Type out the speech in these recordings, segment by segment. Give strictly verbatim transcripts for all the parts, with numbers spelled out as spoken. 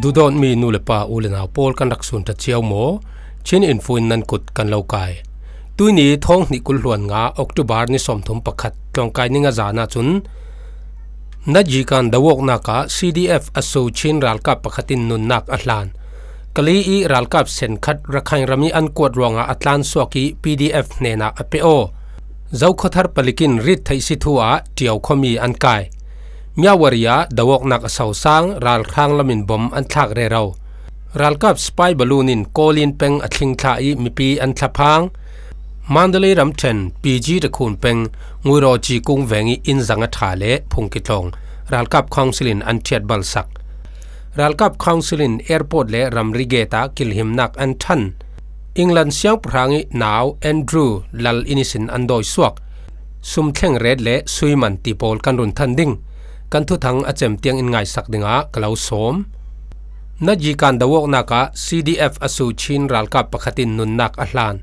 Duhdawtmi nu le pa, u le nau pawl, kan rak sun ṭha cio maw? Chin Info in nan kut kan lo kai. Tuini thawng hnih kul hluan nga October ni sawmthum pakhat tlawngkai ni nga zan ahcun Najikan do awknak ah C D F ASU Chin ralkap pakhat in nunnak a hlan. Kali i ralkap senkhat Rakhine ram i an kuat ruangah a tlansuak i P D F hnenah a pe aw. Zokhawthar palik in rit theih si thu ah Ṭio khuami an kai. Myawaddy ah do awknak a sosang, ralhrang lam in bom an thlak rero. Ralkap spy balloon in Kawlin peng a thlingthla i mipi an thlaphang. Mandalay ramṭhen P G Takhun peng Nguirawci kung veng i inn zang a ṭha le phungki tlawng ralkap council in an ṭhiat balsak. Ralkap council in airport le ramri gate ah kilhimnak an ṭhan. England siangpahrang i nau Andrew lal inn ihsin an dawi suak. Sum thleng ret le sui man ti pawl kan run than ding. Kan thuthang a cem tiang in ngaisak dingah ka lo sawm. Najikan do awknak ah C D F ASU Chin ralkap pakhat in nunnak a hlan.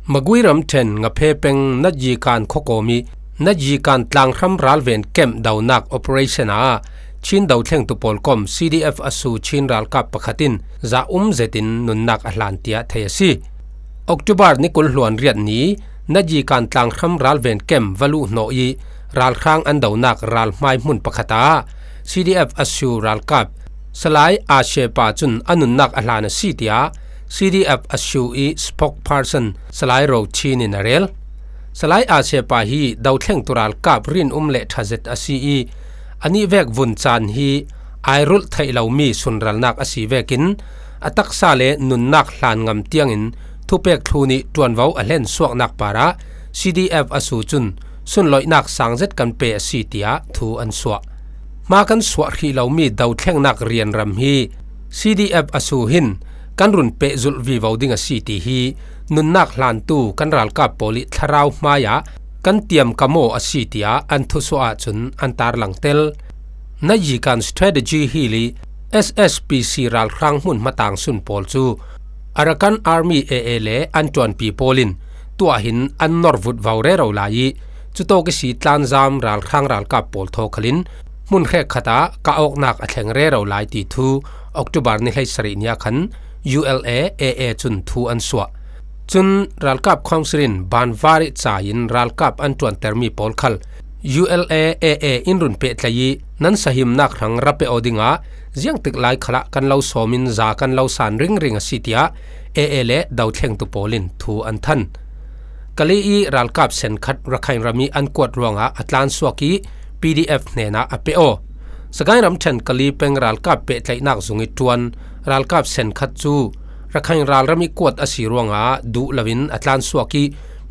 Magway ramṭhen Ngaphe peng Najikan khuakawm i Najikan tlanghram ralven kemh donak operation ah Chin dothlengtu pawl kom C D F ASU Chin ralkap pakhat in zaum zetin nunnak a hlan tiah thei a si. October ni kul hluan riat ni Najikan tlanghram ralven kemh va luhhnawh i ralhrang an donak ralhmai hmun pakhat ah C D F ASU ralkap Salai Ashepa cun a nunnak a hlan a si tiah C D F ASU i spokesperson Salai Ro Chin in a rel. Salai Ashepa hi dothlengtu ralkap rinum le ṭha zet a si i, anih vek vun caan hi aa rulh theih lomi sunralnak a si vekin a taksa le nunnak hlan ngam tiangin thupek thlun i ṭuanvo a hlen suaknak parah C D F ASU cun sunloihnak sang zet kan pe a si tiah thu an suah. Hma kan suah hrih lomi dothlengnak rian ram hi C D F ASU hin kan run pehzulh vivo ding a si ti hi nunnak hlantu kan ralkap pawl i thlarau hmaiah kan tiamkam aw a si tiah an thusuah ahcun an tarlang tel. Najikan Strategy Hill i S S P C ralhrang hmun hmatang sun pawl cu Arakan Army A A le an ṭuanpi pawl in tuah hin an norvut vo rero lai i, cutawk ihsi tlanzam ralhrang ralkap pawl thaw khalin hmun hrekkhat ah kah awknak a thleng rero lai ti thu October ni hleisarih ni ah khan U L A A A cun thu an suah. Cun ralkap council in banvar i ca in ralkap an ṭuantermi pawl khal U L A A A in run pehtlaih i nan sahimnak hrang ra pe aw dingah ziangtik lai khalah kan lo sawm in za kan lo san ringring a si tiah A A le dothlengtu pawl in thu an than. Kali i ralkap senkhat Rakhine ram i an kuat ruangah a tlansuak i P D F hnenah a pe aw. Sagaing ramṭhen Kali peng ralkap pehtlaihnak zung i ṭuan ralkap senkhat cu Rakhine ralram i kuat a si ruangah duh loin a tlansuak i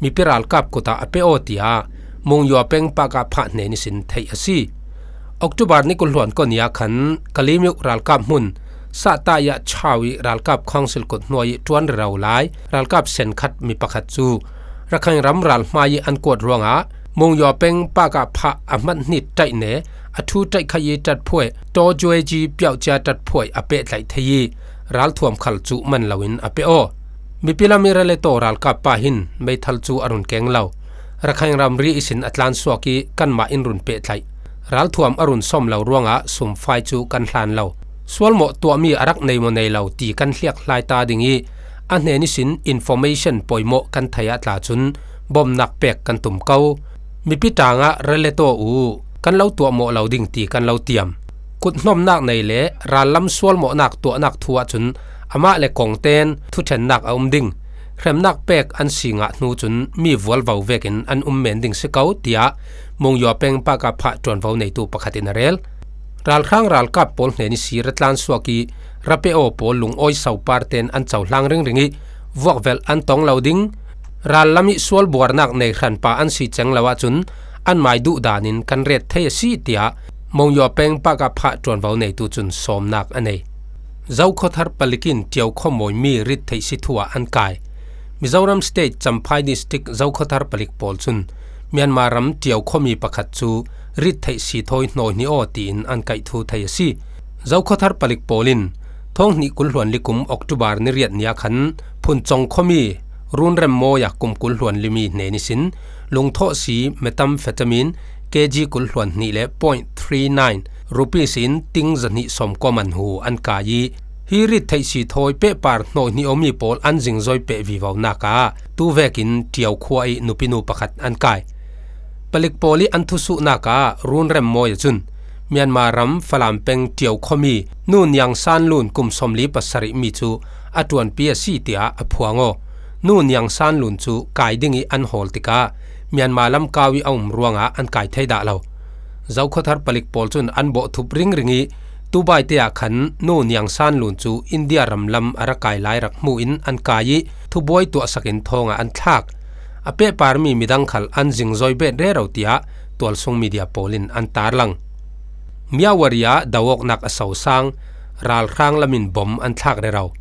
mipi ralkap kut ah a pe aw tiah Monywa peng Pakah Phah hnen ihsin theih a si. October ni kul hluan kua ni ah khan Kalemyo ralkap hmun Sahtaia Chau i ralkap council kut hnuai i ṭuan rero lai ralkap senkhat mi pakhat cu Rakhine ram ralhmai i an kuat ruangah Monywa peng Pakah Phah a hmanh hnit ṭaih ne a ṭhu ṭaih khaih i ṭatphuai Tawjueji piauhcia ṭatphuai a pehtlaih thei i ralthuam khal cuh man loin a pe aw. Mipi lam i Raleto ralkap pa hin meithal cu a run keng lo. Rakhine ramri ihsin a tlansuak i kanmah in run pehtlaih. Ralthuam a run sawm lo ruangah sumfai cu kan hlan lo. Sualmawh tuahmi a rak nei maw nei lo ti kan hliakhlai ta ding i a hnen ihsin information poimawh kan theih ah tla cun bomnak pek kan tum ko. Mipi ṭangah Raleto u kan lo tuahmawh lo ding ti kan lo tiam. Kuthnawmnak nei le rallam sualmawhnak tuahnak thu ahcun amah le kongten thuṭhennak a um ding. Hremnak pek an si ngah hnu cun mi vualvo vekin an um men ding si ko, tiah Monywa peng Pakah Phah ṭuanvo neitu pakhat in a rel. Ralhrang ralkap pawl hnen ihsi ra tlansuak i ra pe aw pawl lungawi sopar tein an cohlang ringring i vuakvelh an tong lo ding. Rallam i sualbuarnak nei hranpa an si ceng lo ahcun anmai duh dan in kan ret thei a si, tiah Monywa peng Pakah Phah ṭuanvo neitu cun sawmnak a nei. Zokhawthar palik in Ṭio khuamawimi rit theih si thu ah an kai. Mizoram State Champhai District Zokhawthar palik pawl cun Myanmar ram Ṭio khuami pakhat cu rit theih si thawi hnawi hnih aw tiin an kaih thu thei a si. Zokhawthar palik pawl in thawng hnih kul hluan li kum October ni riat ni ah khan Phuncawng khuami Runrem Mawi-a kum kul hluan li mi hnen ihsin lungthawhsi methamphetamine kg kul hluan hnih le point three nine rupees in ting zahnih sawm kawm an hu an kai ih, hi rit theihsi thawi pehpar hnawi hnih aw mi pawl an zingzawi peh vivo nak ah tuvekin Ṭiau khua ih nupinu pakhat an kai. Palik pawl ih an thusuhnak ah Runrem Mawi-a cun Myanmar ram Falam peng Ṭiau khuami Nu Niang San Lun kum sawmli pasarih mi cu a ṭuanpi a si tiah a phuang aw. Nu Niang San Lun cu kai ding ih an hawl tikah Myanmar lamkau ih a um ruangah an kai thei dah lo. Zokhawthar palik pawl cun an bawhthup ringring ih, tubaite ah khan Nu Niang San Lun cu India ram lam a ra kai lai rak hmuh in an kai ih, thubuai tuahsak in thawngah an thlak. A pehparmi midang khal an zingzawi bet rero tiah tualsung media pawl in an tarlang. Myawaddy ah do awknak a sosang, ralhrang lam in bom an thlak rero.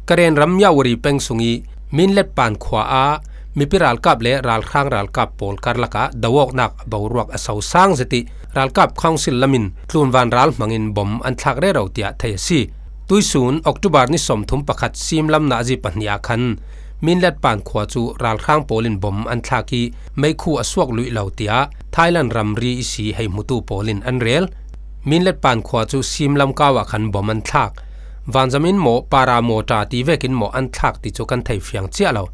Karen ram Myawaddy peng sung ih Minletpan khua ah mipi ralkap le ralhrang ralkap pawl karlak ah do awknak boruak a sosang zet ih ralkap council lam in tlunvan ral hmangin bom an thlak rero tiah thei a si. Tuihsun October ni sawmthum pakhat simlam nazi pahnih ah khan Minletpan khua cu ralhrang pawl in bom an thlak ih meikhu a suak luih lo tiah Thailand ramri ihsi hei hmutu pawl in an rel. Minletpan khua cu simlam kau ah khan bom an thlak. Vanzam in maw, para mawṭa ti vekin maw an thlak ti cu kan thei fiang ciah lo.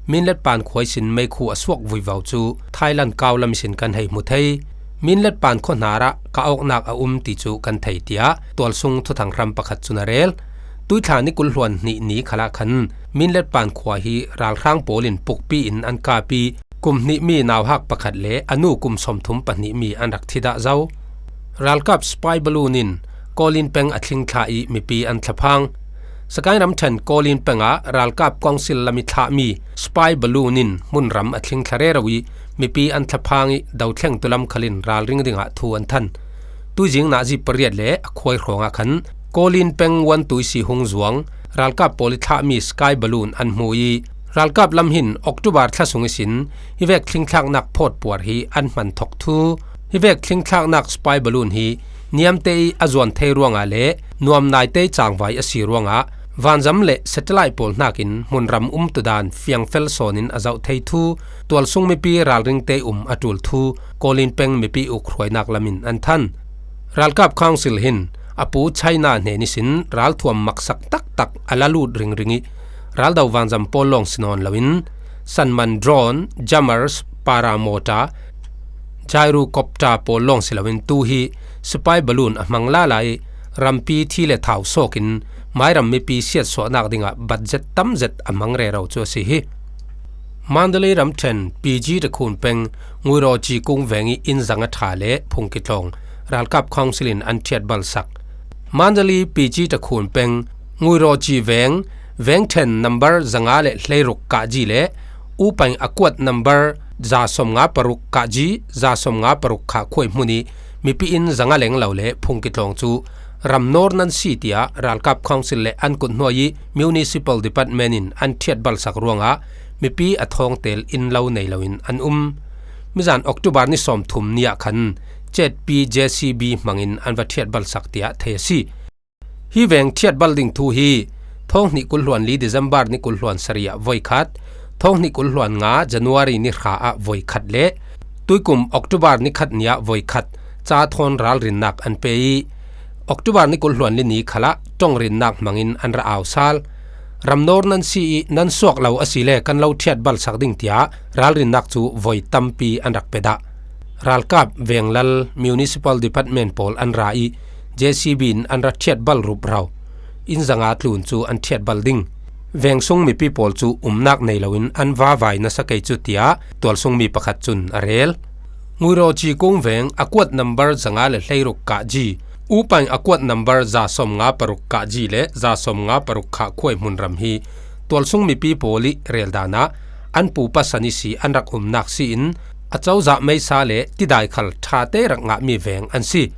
Minletpan khua ihsin meikhu a suak vuivo cu Thailand kau lam ihsin kan hei hmu thei. Minletpan khuahnar ah ka awknak a um ti cu kan thei, tiah tualsung thuthang hram pakhat cun a rel. Tuithla ni kul hluan hnih ni khalah khan Minletpan khua hi ralhrang pawl in pukpi in an kap ih, kum hnihmi nauhak pakhat le a nu kum sawmthum pahnihmi an rak thi dah zo. Ralkap spy balloon in Kawlin peng a thlingthla ih mipi an thlaphang. Sagaing ramṭhen Kawlin peng ah ralkap council lam ih thlahmi spy balloon in hmunram a thlingthla rero ih mipi an thlaphang ih dothlengtu lam khal in ralring dingah thu an than. Tuizing nazi pariat le a khuai hrawngah khan Kawlin peng uantu ihsi hung zuang ralkap pawl ih thlahmi sky balloon an hmu ih, ralkap lam hin October thla sung ihsin hi vek thlingthlaknak phawt puar hi an hman thok thu. Hi vek thlingthlaknak spy balloon hi niamte ih a zuan thei ruangah le nuam naite ih cangvai a si ruangah vanzam le satellite pawl hnakin hmunram umtu dan fiangfel sawn in a zoh thei thu, tualsung mipi ralringte um a ṭul thu Kawlin peng mipi ukhruainak lam in an than. Ralkap council hin a pu China hnen ihsin ralthuam maksak taktak a la lut ringring ih, raldo vanzam pawl lawng si nawn loin, sanman drone, jammers, para mawṭa, gyrocopter pawl lawng si loin tu hi spy balloon a hmang lala ih, rampi thi le thau sawkin mairam mipi siatsuahnak dingah budget tam zet a hmang rero cu a si hi. Mandalay ramṭhen P G Takhun peng Nguirawci kung veng ih inn zanga ṭha le phungki tlawng ralkap council in an ṭhiatbalsak. Mandalay P G Takhun peng Nguirawci veng, veng ṭhen number zanga le hleiruk kahji le Upaing a kuat number za sawmnga paruk kahji, za sawmnga paruk khah khuai hmun ih mipi inn zanga lenglo le phungki tlawng cu ramnawr nan si tiah ralkap council le an kuthnuai ih municipal department in an ṭhiatbalsak ruangah mipi a thawngtel inn lo nei loin an um. Mizan October ni sawmthum ni ah khan cetpi J C B hmangin an va ṭhiatbalsak tiah thei a si. Hi veng ṭhiatbal ding thu hi thawng hnih kul hluan li December ni kul hluan sarih ah voikhat, thawng hnih kul hluan nga January ni hra ah voikhat le tuikum October ni khat ni ah voikhat ca thawn ralrinnak an pe ih, October ni kul hluan li ni khalah ṭongrinnak hmangin an ra au sal. Ramnawr nan si ih nan suak lo asile kan lo ṭhiatbalsak ding tiah ralrinnak cu voi tampi an rak pe dah. Ralkap, venglal, municipal department pawl an ra ih J C B in an ra ṭhiatbal rup rau. Inn zanga tlun cu an ṭhiatbal ding. Veng sung mipi pawl cu umnak nei loin an vavai nasa kei cu tiah tualsung mi pakhat cun a rel. Nguirawci kung veng a kuat number zanga le hleiruk kahji, Upaing a kuat number za sawmnga paruk kahji le za sawmnga paruk khah khuai hmunram hi tualsung mipi pawl ih rel dan ah an pupa san ihsi an rak umnak si in a cozah meisa le tidai khal ṭhate rak ngahmi veng an si.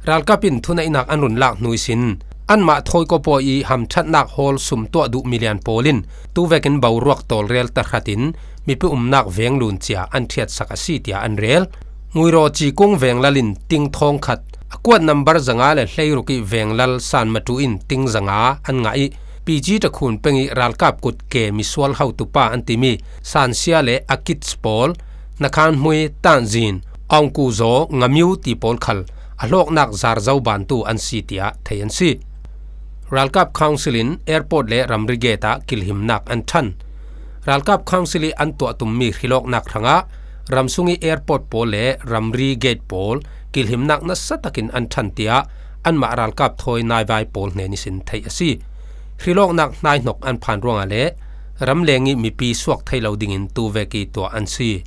Ralkap in thuneihnak an run lak hnu ihsin anmah thawi kawpawi ih hamṭhatnak hawl sum tuah duh milian pawl in tuvekin boruak tawlrel tahratin mipi umnak veng lun cia an ṭhiatsak a si tiah an rel. Nguirawci kung venglal in ting thawngkhat, a kuat number zanga le hleiruk ih venglal Sanmatu in ting zanga an ngah ih P G Takhun peng ih ralkap kut ke misual hotupa an timi Sansia le a kids pawl, Nakhan Hmui, Tanzin, Aung Kuzo, Ngamiu ti pawl khal a hlawknak zarzo bantu an si tiah thei an si. Ralkap Council in airport le ramri gate ah kilhimnak an ṭhan. Ralkap Council ih an tuah tummi hrilawknak hrangah ramsung ih airport pawl le ramri gate pawl kilhimnak nasa takin an ṭhan tiah anmah ralkap thawi naivai pawl hnen ihsin theih a si. Hrilawknak hnaihnok an phan ruangah le ramleng ih mipi suak thei lo dingin tuvek ih tuah an si.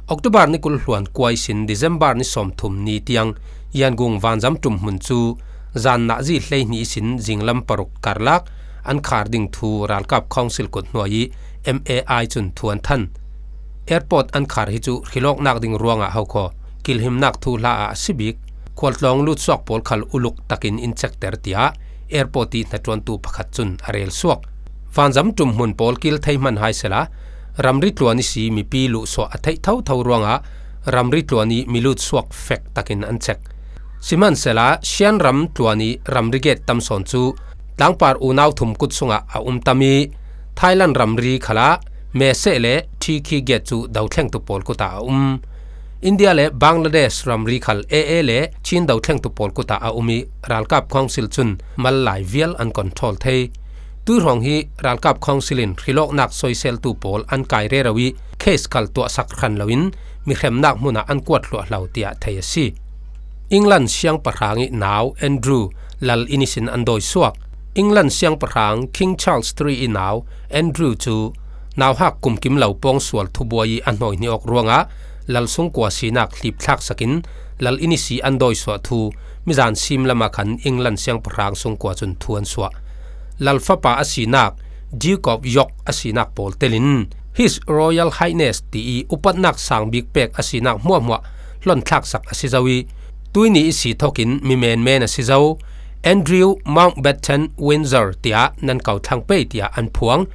October ni kul hluan kua ihsin December ni sawmthum ni tiang Yangon vanzam ṭum hmun cu zan nahzi hleihnih ihsin zinglam paruk karlak an khar ding thu ralkap Council kut hnuai ih M A I cun thu an than. Airport an khar hi cu hrilawknak ding ruangah hokhaw kilhimnak thuhla ah a si bik, khualtlawng lutsuak pawl khal uluk takin in cekter tiah airport ih hnaṭuantu pakhat cun a rel suak. Vanzam ṭum hmun pawl kil thei hman hai sehla, ramri tluan ihsi mipi luhsuah a theih thotho ruangah ramri tluan ih mi lutsuak fek takin an cek. Sihmansehla, Shan ram tluan ih ramri gate tam sawn cu tlangpar unau thum kut sungah a um tam ih, Thailand ramri khalah Mae Sot le Thi Khi gate cu dothlengtu pawl kut ah a um. India le Bangladesh ramri khal A A le Chin dothlengtu pawl kut ah a um ih, ralkap Council cun mal lai vial an control thei. Tuihrawng hi ralkap Council in hrilawknak soiseltu pawl an kai rero ih case khal tuahsak hran loin mihremnak hmun ah an kuat hluahhlo tiah thei a si. England siangpahrang ih nau Andrew lal inn ihsin an dawi suak. England siangpahrang King Charles three ih nau Andrew cu nauhak kumkim lo pawngsual thubuai ih a hnawi hnih awk ruangah lal sungkua sinak hlipthlak sakin lal inn ihsi an dawi suah thu mizan sim lamah khan England siangpahrang sungkua cun thu an suah. Lal fapa a sinak, Duke of York a sinak pawl telin His Royal Highness ti ih upatnak sang bik pek a sinak hmuahhmuah hlonthlaksak a si zo ih, tuihni ihsi thokin mi menmen a si zo, Andrew Mountbatten Windsor tiah nan ko thlang pei tiah an phuang.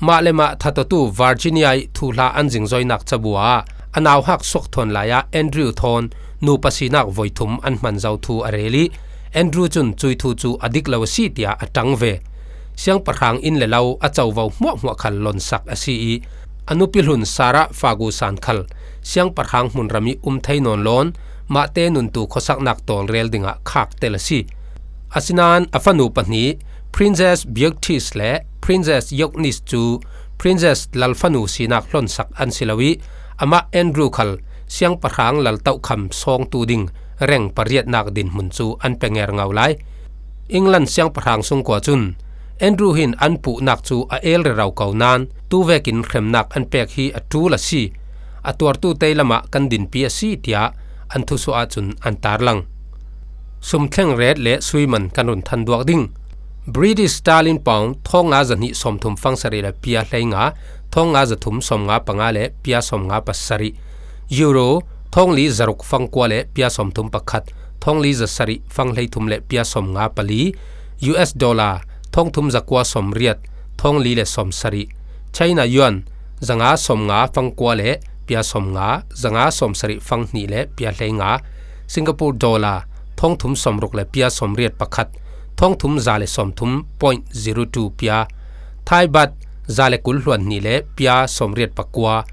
Mah le mah thatawtu Virginia ih thuhla an zingzoinak cabu ah a nauhak suak thawn lai ah Andrew thawn nupa sinak voi thum an hman zo thu a rel ih, Andrew cun cui thu cu a dik lo a si tiah a ṭang ve. Siangpahrang inn le lo a covo hmuahhmuah khal lonsak a si ih, a nupi hlun Sarah Ferguson khal siangpahrang hmunram ih um thei nawn lawn mahte nuntu khuasaknak tawlrel dingah khak tel a si. Asinain a fanu pahnih, Princess Beatrice le Princess Eunice cu Princess lal fanu sinak hlonsak an si lo ih, amah Andrew khal siangpahrang lal tohkham sawngtu ding reng pariatnak dinhmun cu an pe ngerngo lai. England siangpahrang sungkua cun Andrew hin an puhnak cu a el rero ko nain tuvekin hremnak an pek hi a ṭul a si. A tuartu tei lamah kan dinpi a si tiah an thusuah ahcun an tarlang. Sumthleng ret le suiman kan run than duak ding. British sterling pound thawng nga zahnih sawmthum fang sarih le pia hleinga, thawng nga zathum sawmnga panga le pia sawmnga pasarih. Euro thawngli zaruk fangkua le pia sawmthum pakhat, thawngli zasarih fanghleithum le pia sawmnga pali. U S dollar thawngthum zakua sawmriat, thawngli le sawmsarih. China yuan zanga sawmnga fangkua le pia sawmnga, zanga sawmsarih fanghnih le pia hleinga. Singapore dollar thawngthum sawmruk le pia sawmriat pakhat, thawngthum za le sawmthum point zero two pia. Thai baht za le kul hluan hnih le pia sawmriat pakua,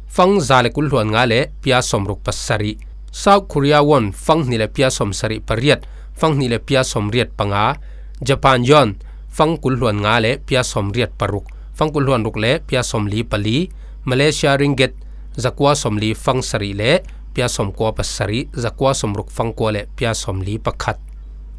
fang za le kul hluan nga le pia sawmruk pasarih. South Korea won fang hnih le pia sawmsarih pariat, fang hnih le pia sawmriat panga. Japan yuan fang kul hluan nga le pia sawmriat paruk, fang kul hluan ruk le pia sawmli pali. Malaysia ringgit zakua sawmli fang sarih le pia sawmkua pasarih, zakua sawmruk fangkua le pia sawmli pakhat.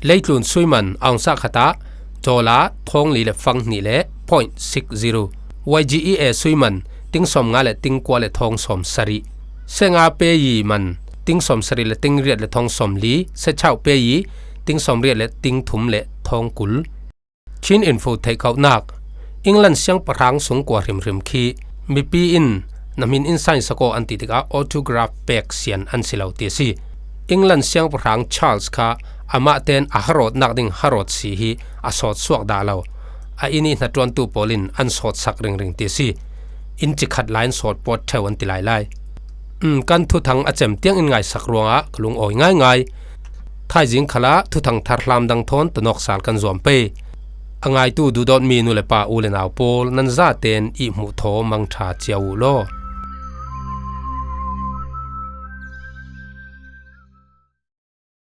Leitlun suiman ounce khat ah dollar thawngli le fanghnih le point six zero. Y G E A suiman ting sawmnga le ting kua le thawng sawmsarih. Senga peyi man ting sawmsarih le ting riat le thawng sawmli, sechau peyi ting sawmriat le ting thum le thawng kul. Chin Info theihkhohnak. England siangpahrang sungkua hrimhrim khi mipi in na hmin in sign sak aw an ti tikah autograph pek sian an si lo ti a si. England siangpahrang Charles kha amah ten a harawtnak ding harawt si hi a sawt suak dah lo. A inn ih hnaṭuantu pawl in an sawtsak ringring ti a si. Inchi khat lai an sawt pawt ṭheu an ti lailai. Um, kan thuthang a cem tiang in ngaisak ruangah ka lungawi ngaingai. Thaizing khalah thuthang tharhlam dang thawn tanawk sal kan zuam pei. A ngaitu duhdawtmi nu le pa, u le nau pawl, nan zaten ihmuh thaw mang ṭha cia uh law.